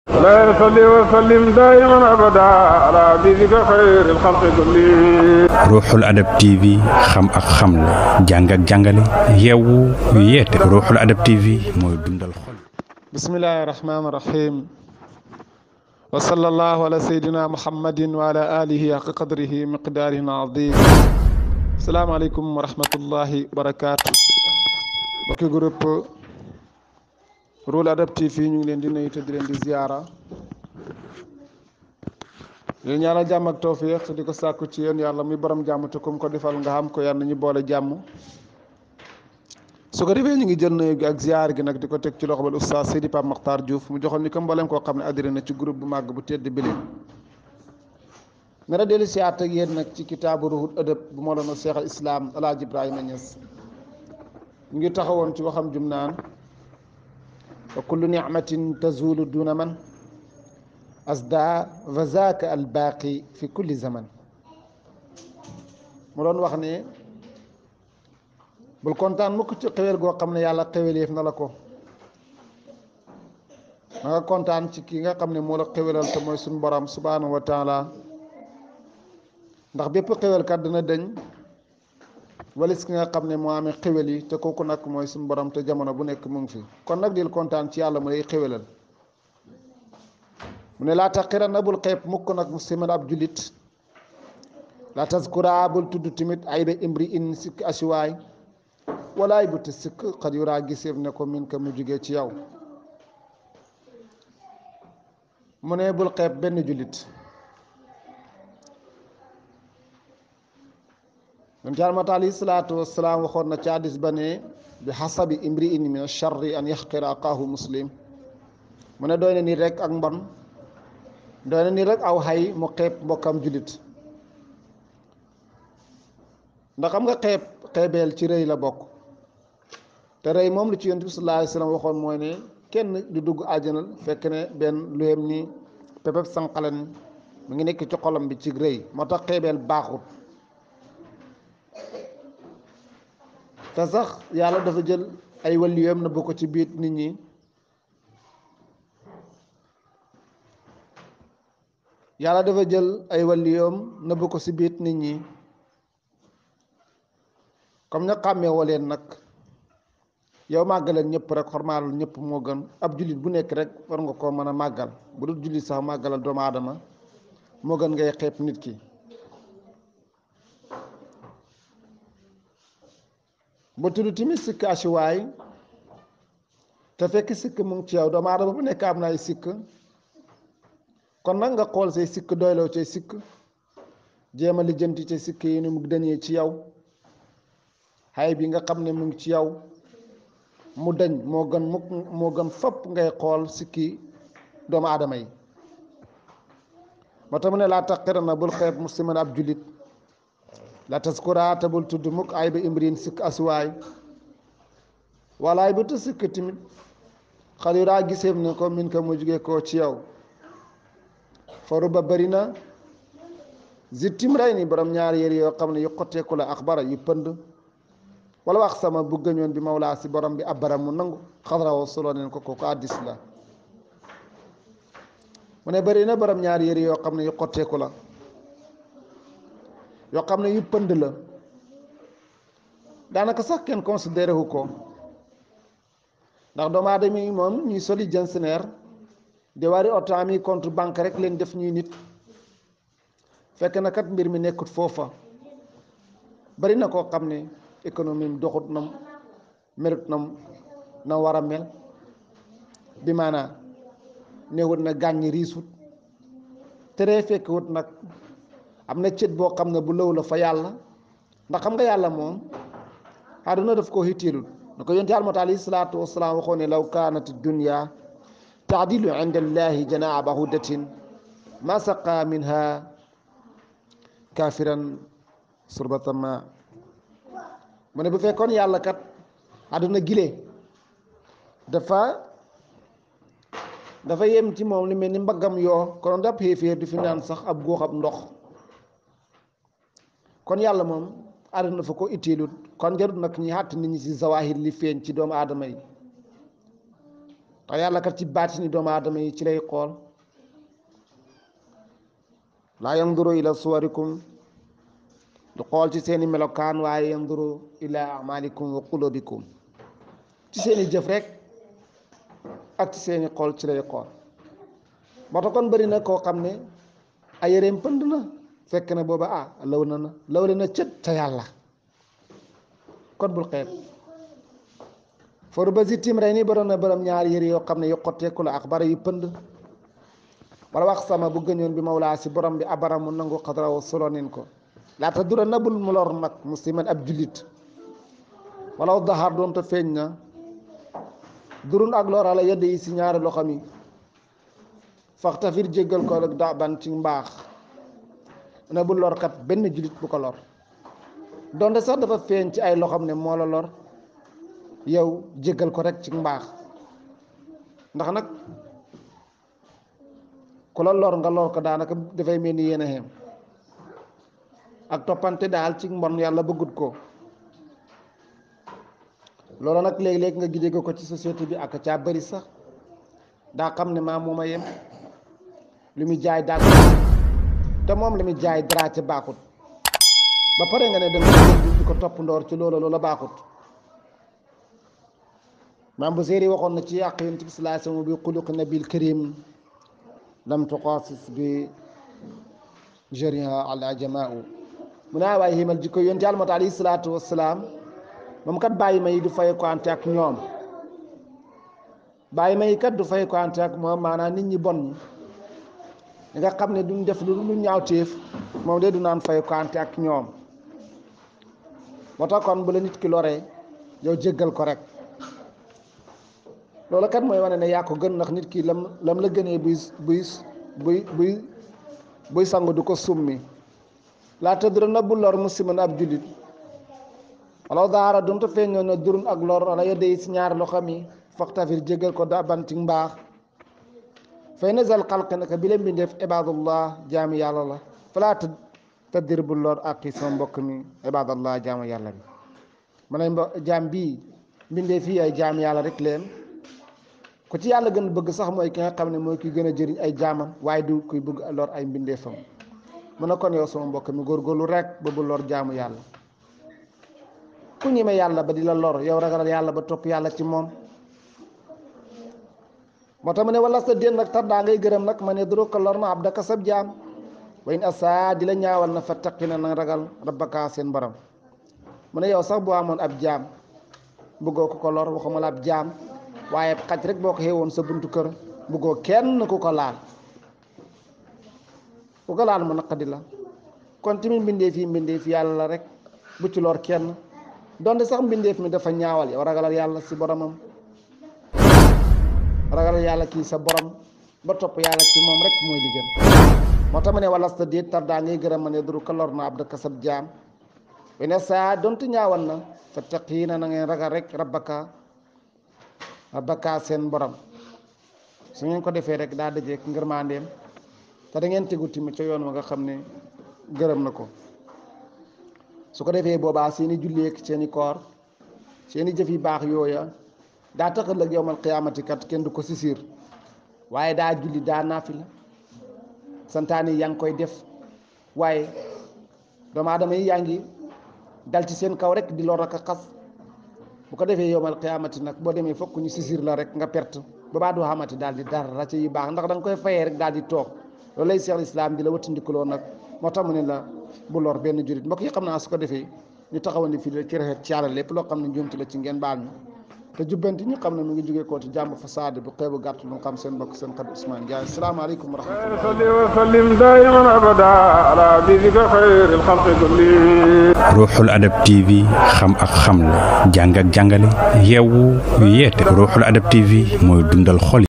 لا يصلي وسلم دائما ابدا على حبيبك خير الخلق كلهم. Ruuxul Adab TV xam ak xamle jàng ak jàngale yeewu yeete Ruuxul Adab TV mooy dundal xol. bismillahi rahmaani rahim wa sallallahu ala sayyidina muhammadin wa ala alihi haqqa qadrihi miqdaarihi azim. salaamaaleykum wa rahmatullahi wa barakaatu. mbokki groupe Ruuxul Adab TV ñu ngi leen di nuyu te di leen di ziyaara di ñaanal jàmm ak tawfiq di ko sàkku ci yéen yàlla muy borom jàmm te kum ko defal nga xam ko yàlla ñu boole jàmm. su ko defee ñu ngi jël nuyu gi ak ziyaar gi nag di ko teg ci loxo ba Oustaz Seydi Pape Makhtar Diouf mu joxoon ñu ko mboolem koo xam ne adhéré na ci groupe bu màgg bu tedd bi leen. nar a dellu siyaat ak yéen nag ci kitaabu Ruuxul Adab bu Mawlana Cheikh al Islam El Hadj Ibrahima Niass ñu ngi taxawoon ci waxam jum naan wa kullu nicmatin tazulu duna man asda wa zaaka al baaqi fi kulli zaman. mu doon wax ne bul kontaan mukk ci xewel goo xam ne yàlla xeweleef na la ko, na nga kontaan ci ki nga xam ne moo la xewelal te mooy suñu borom subhanahu wa taala, ndax bépp xewelkat dina dëñ walis ki nga xam ne moo amee xewel yi te kooku nag mooy suñu borom te jamono bu nekk mu ngi fi. kon nag dil kontaan ci yàlla mu lay xewelal. mu ne laa taqiran na bul xeeb mukk nag musliman ab julit, laa taskura bul tudd tamit ayba imri in sikk asiwaay walaay bu te sikk xat yuraa giseef ne ko min ka mu jugee ci yow. mu ne bul xeeb benn julit. yonent Yàlla Muhammad alayhi salaatu wasalaam waxoon na ci hadiis ba ne bi hasabi imri in min charri an yaxqira aqaahu muslim. mu ne doy na nit rek ak mbon, doy na nit rek aw xay mu xeeb mbokkam julit. ndax xam nga xeebeel ci rëy la bokk, te rëy moom lu ci yonent bi sallallahu alayhi wa sallam waxoon mooy ne kenn du dugg àjjana fekk ne benn lu yem ni pepeb sànqalan mu ngi nekk ci xolam bi ci rëy. moo tax xeebeel baaxut. te sax yàlla dafa jël ay waliyoom na bu ko ci biir nit ñi. yàlla dafa jël ay waliyoom nëbb ko ci biir nit ñi. comme nga xàmmee woo leen nag yow màggaleen ñëpp rek xormaalal ñëpp moo gën. ab jullit bu nekk rek war nga koo mën a màggal, bu dul jullit sax màggalal doomu aadama moo gën ngay xeeb nit ki. ba tudd tamit sikk asiwaay te fekk sikk mu ngi ci yow. doomu aadama bu nekk am na ay sikk, kon nag nga xool say sikk doyloo cay sikk, jéem a lijjanti ca sikk yi ni mu dañee ci yow. xay bi nga xam ne mu ngi ci yow mu dañ moo gën fopp ngay xool sikki doomu aadama yi. moo tax mu ne laa taqiran na bul xeeb musliman ab julit, la taskura te bul tudd mukk ay ba imrin sikk asuwaay walaay ba te sikk timit xaliraa giseem ne ko min ka mu jugee koo ci yow. faru ba bëri na zittim ray ni borom ñaari yére yoo xam ne yu xotteeku la axbara yu pënd wala wax sama bu gëñoon bi mawlaa si borom bi abbaram mu nangu xadrawoo solo neen ko kooku addis la. mu ne bëri na borom ñaari yére yoo xam ne yu xotteeku la, yoo xam ne yu pënd la, daanaka sax kenn considéré wu ko. ndax doomu aadama yi moom ñuy soli jënsineer di wari oto ami compte banque rek leen def ñuy nit, fekk na kat mbir mi nekkut foofa. bari na koo xam ne économie mi doxut nam melut na war a mel, bi maanaa néewut na gàññi riisut tere fekk wut nag am na cët boo xam ne bu lëw la fa yàlla. ndax xam nga yàlla moom àdduna daf koo hitteelut. na ko yonent Yàlla alayhi salaatu wasalaam waxoon ne law kaanat dunya taadilu inda allahi janaaha bahudatin ma saqa minha kafiran surbata ma. mu ne bu fekkoon yàlla kat àdduna gile dafa yem ci moom li mel ni mbaggam yoo konoon dab xéeféer du fi naan sax ab góox ab ndox. kon yàlla moom àdduna fa ko itteelut. kon jarut nag ñi xàtt nit ñi ci zawahir li feeñ ci doomu aadama yi. tax yàlla kat ci baatini doomu aadama yi ci lay xool laa yanduru ila suwarikum du xool ci seeni melokaan waaye yanduru ila amalikum wa qulubikum ci seeni jëf rek ak ci seeni xool ci lay xool moo tax kon bëri na koo xam ne ay yéreem pënd na fekk na booba lawle na cët te yàlla kon bul xeeb for ba si tim rey ni baroon na borom ñaari yére yoo xam ne yu xotteeku la ak bara yu pënd wala wax sama bu gëñoon bi mawlaa si borom bi abara mu nangu xadraw solo nin ko laata dura nabul mu lor nag musliman ab jullit wala daxaar doon te feeñ na durun ak lor ala yedd yi si ñaari loxo mi fax tafir jéggal ko rek daaban ci mbaax ne bu lor kat benn jullit bu ko lor donte sax dafa feeñ ci ay loxam ne moo la lor yow jéggal ko rek ci mbaax ndax nag ku la lor nga lor ko daanaka dafay mel ni yéen a xem ak toppante daal ci mbon yàlla bëggut ko loolu nag léegi-léegi nga gidee ko ci société bi ak caa bëri sax daa xam ne maa mooma yem lu muy jaay daal te moom li muy jaay dara ca baaxut ba pare nga ne danga di ko topp ndoor ci loola baaxut maam bu séeri waxoon na ci yàq yonent bi sallallahu alayhi wa sallam bi xuluq nabil karim lam tuqasis bi jariha al ajamaau mu naa waaye xiimal jikko yonent yàlla mat alayhi salaatu wasalaam moom kat bàyyi ma yi du fay ko ante ak ñoom bàyyi ma yi kat du fay ko ante ak moom maanaam nit ñi bon ñi nga xam ne duñ def lu ñaawteef moom de du naan fay ko ante ak ñoom moo tax kon bu la nit ki loree yow jéggal ko rek loolu kat mooy wane ne yaa ko gën ndax nit ki lam la gënee buy sangu du ko summi laa tëddura na bu lor musliman ab jullit wala daara donte feeñoon na durun ak lor wala yedde yi si ñaari loxo mi faxtafir jéggal ko da banti mbaax fay nazal xalq naka bi leen mbindeef ibadullah jaami yàlla la falaa tëddir bu lor ak sama mbokk mi ibadallah jaamu yàlla bi ma ne jaam bii mbindeef fii ay jaam yàlla rek leen ku ci yàlla gën bëgg sax mooy ki nga xam ne mooy ki gën a jëriñ ay jaamam waaye du kuy bëgg lor ay mbindeefam mu ne kon yow sama mbokk mi góorgóorlu rek ba bu lor jaamu yàlla ku ñeme yàlla ba di la lor yow ragalal yàlla ba topp yàlla ci moom moo tax mu ne wala sa déen nag tardaa ngay gërëm nag ma ne duru ko lor na ab daka sab jaam wayn asa di la ñaawal na fa taqi na ragal rabbaka seen borom mu ne yow sax boo amoon ab jaam bëggoo ko lor waxuma la ab jaam waaye xaj rek boo ko xewoon sa buntu kër bëggoo kenn ku ko laal mu naqadi la kon tamit mbindeef yàlla la rek bu ci lor kenn donte sax mbindeef mi dafa ñaawal yow ragalal yàlla si boromam ragalal yàlla kii sa borom ba topp yàlla ci moom rek mooy li gën moo tax ma ne wala sa déet tardaa ngay gërëm ma ne duru ko lor na ab dëkk sab jaam wene saa donte ñaawal na fa taqiina na ngeen ragal rek rabbaka seen borom su ngeen ko defee rek daa dajeek ngërmandeem te da ngeen tegu tamit ca yoon wa nga xam ne gërëm na ko su ko defee boobaa seeni julleek seeni koor seeni jëf yi baax yooya daa tax ëllëg yowmal qiyaamati kat kenn du ko sisir waaye daa julli daa naafila santaane yaa ngi koy def waaye doomu aadama yi yaa ngi dal ci seen kaw rek di lor ak a xas bu ko defee yowmal qiyaamati nag boo demee fokk ñu sisir la rek nga perte boobaa doo xamati daal di dara ci yu baax ndax da nga koy fayee rek daal di toog loolu lay Seex Islaam di la wëttandikuloo nag moo tax mu ne la bu lor benn jurit mbokk yi xam naa su ko defee ñu taxawandi fii la ci rafet ci yàlla lépp loo xam ne njuumte la ci ngeen baal ñu te jubbanti ñu xam ne mu ngi jógee koo ci jàmm fasaade bu xeebu gàtt lu xam seen mbokk seen xarit Ousmane Ndiaye asalaamaaleykum wa rahmatulah. salli wa sallim daiman abada ala bidika xayril xalqi kulli. Ruuxul Adab TV xam ak xamle jàng ak jàngale yeewu yeete Ruuxul Adab TV mooy dundal xol